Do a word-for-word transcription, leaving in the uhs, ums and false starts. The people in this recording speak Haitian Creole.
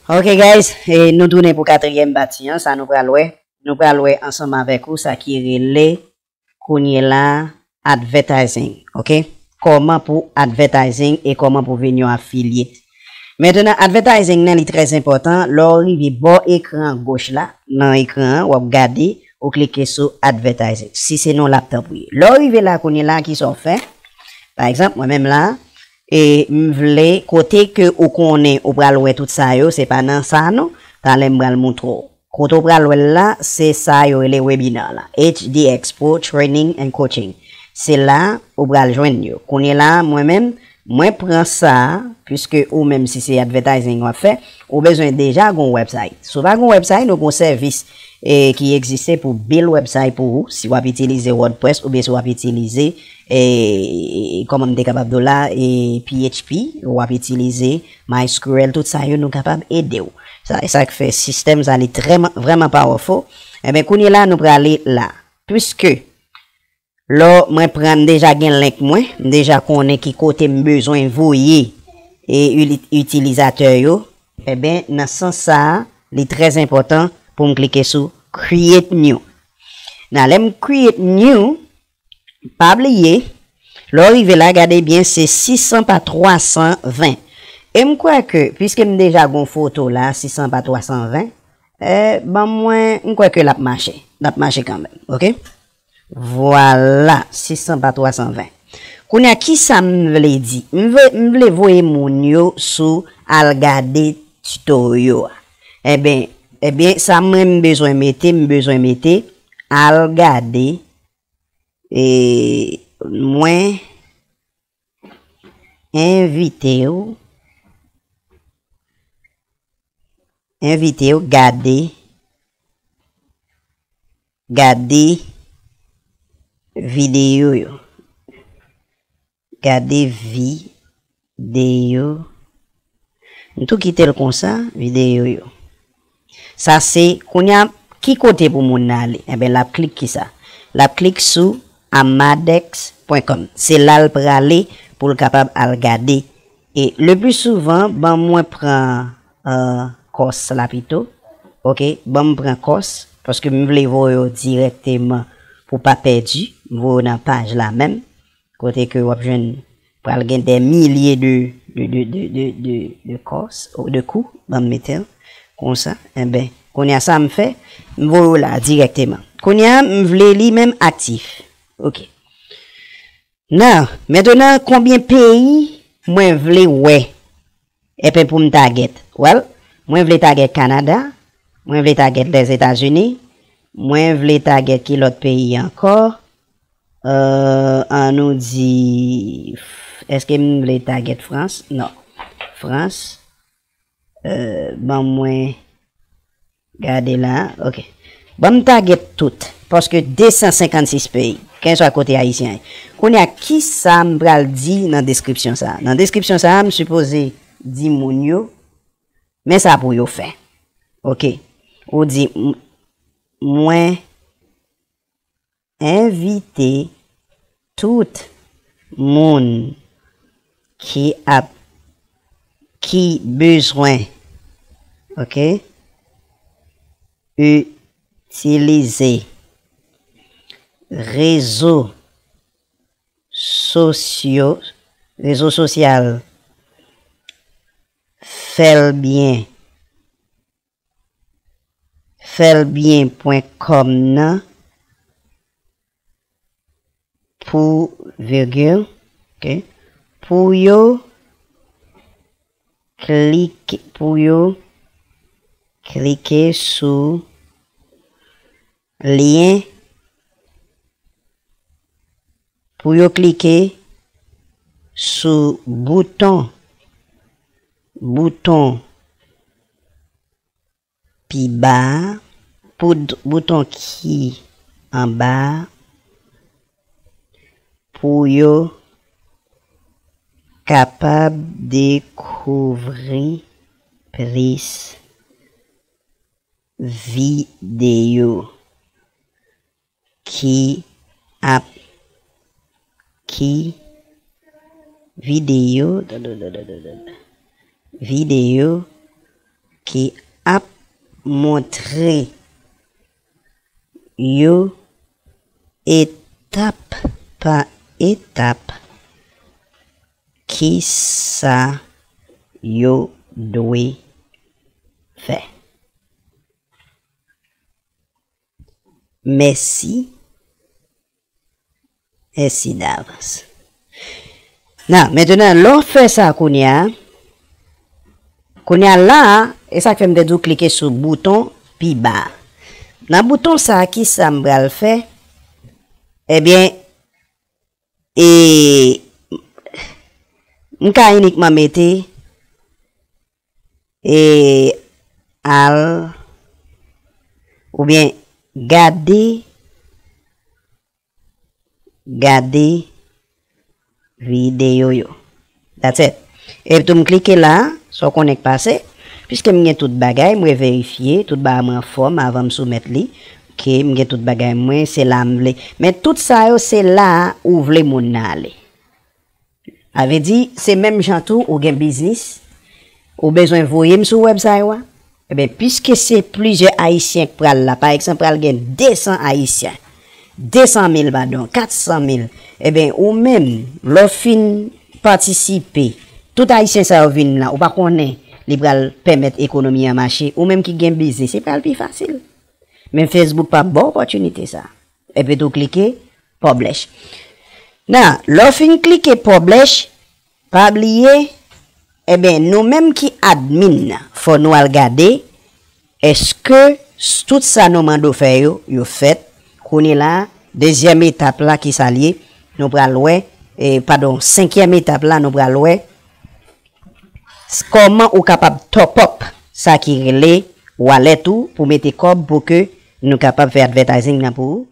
Ok, guys, e nou tounen pou katriyèm pati an, sa nou pral wè. Nou pral wè ansanm avèk ou sa ki rele kounye la advertising, ok? Kòman pou advertising e kòman pou vin yon afilye. Mentnan, advertising nan li trè enpòtan. Lè w rive bò ekran goch la, nan ekran an, w ap gade, ou klike sou advertising. Si se nan laptop ou ye. Lè w rive la kounye la, ki sa w fè? Pa egzanp, mwen menm la, e m vle kote ke ou konnen ou pral wè tout sa yo, se pa nan sa non. Talè m pral montre w. Kote w pral wè l la, se sa yo rele webinar la. H D X Pro Training and Coaching. Se la ou pral jwenn yo. Kounye la, mwen menm, mwen pran sa, piske ou menm si se advertising w ap fè, ou bezwen deja gon website. Si w pa gon website, nou gon sèvis e, ki egziste pou build website pou ou, si w ap itilize WordPress oubyen si w ap itilize, e, e, kòman m te kapab di w la, e, P H P, w ap itilize MySQL, tout sa yo nou kapab ede w. Sa, e sa k fè sistèm sa li trè, vrèman powerful. Enben, kounye la, nou prale la. Piske lè mwen pran, m deja gen link mwen, m deja konnen ki kote m bezwen voye e ili- itilizatè yo, enben, nan sans sa a, li trè enpòtan pou m klike sou Create New. Nan lè m Create New, pa bliye, lè w rive la, gade byen, se sis san pa twa san ven. E m kwè ke, piske m deja gon foto la, sis san pa twa san ven, e, ban mwen, m kwè ke l ap mache. L ap mache kanmenm, ok? Vwala, sis san pa twa san ven. Kounye a, ki sa m vle di? M vle, m vle voye moun yo sou al gade tuto yo a. Enben, enben, sa mwen m bezwen mete, m bezwen mete al gade, e mwen envite w, envite w gade, gade videyo yo. Gade videyo. M tou kite l konsa, videyo yo. Sa se, kounye a, ki kote pou moun nan ale? Enben, l ap klik kisa? L ap klik sou amadex pwen kòm. Se la l prale pou l kapab al gade. E le pli souvan, ban mwen pran, e, kòs la pito. Ok, ban m pran kòs, paske m vle voye w dirèkteman pou pa pèdi. M voye w nan paj la menm. Kote ke w ap jwenn, pral gen dè milye de, de, de, de, de, de, de kòs, o, de kou, ban m mete l konsa. Enben, kounye a sa m fè, m voye w la dirèkteman. Kounye a, m vle li menm aktif. Ok. Nan, mentnan, konbyen peyi mwen vle wè? Epi pou m target. Well, mwen vle target Kanada, mwen vle target Lèzetazini, mwen vle target ki lòt peyi ankò? Euh, ann nou di, èske m vle target Frans? Non. Frans. Euh, ban mwen gade la. Ok. Ban m target tout. Paske de san senkannsis peyi. Kenswa kote ayisyen an ye. Kounye a, ki sa m pral di nan deskripsyon sa a? Nan deskripsyon sa a, m sipoze di moun yo, men sa pou yo fè. Ok. Ou di, m-, mwen envite tout moun ki ap, ki bezwen, ok, itilize rezo sosyo, rezo sosyal, fè l byen. Fè l byen pwen kòm nan pou virgil, ok, pou yo klike, pou yo klike sou lyen, pou yo klike sou bouton, bouton pi ba a, pou d-, bouton ki anba a, pou yo kapab dekouvri plis videyo ki ap, ki videyo, videyo, ki ap montre yo etap pa etap ki sa yo dwe fè. Mèsi. Mèsi davans. Nan, mentnan, lè w fè sa kounye a, kounye a la, e sa k fè m te di w klike sou bouton pi ba a. Nan bouton sa a, ki sa m pral fè? Ebyen, e, m ka inikman mete, e, al, oubyen gade, gade videyo yo. That's it. Epi tou m klike la, sa w konnen k pase. Piske m gen tout bagay, m reverifye, tout bagay mwen anfòm avan m soumèt li. Oke, m gen tout bagay mwen, se la m vle. Men tout sa yo, se la ou vle moun nan ale. Sa vle di, se menm jan tou, ou gen biznis, ou bezwen voye m sou wèbsay ou a. Ebyen, piske se plizyè Ayisyen k pral la, pa egzanp, pral gen de san Ayisyen, de san mil, padon, kat san mil. Ebyen, ou menm, lè w fin patisipe, tout Ayisyen sa yo vin la, ou pa konnen li pral pèmèt ekonomi an mache, ou menm ki gen biznis, li pral pi fasil. Men Facebook p ap ba w opòtinite sa. Epi tou klike publish. Nan, lè w fin klike publish, pa bliye, ebyen, nou menm ki admin nan, fò nou al gade, èske s-, tout sa nou mande w fè yo, yo fèt. Kounye la, dezyèm etap la, ki sa l ye, nou pral wè, e, padon, senkyèm etap la, nou pral wè s-, kòman ou kapab top up sa ki rele wallet ou pou mete kòb pou ke nou kapab fè advertising nan pou ou,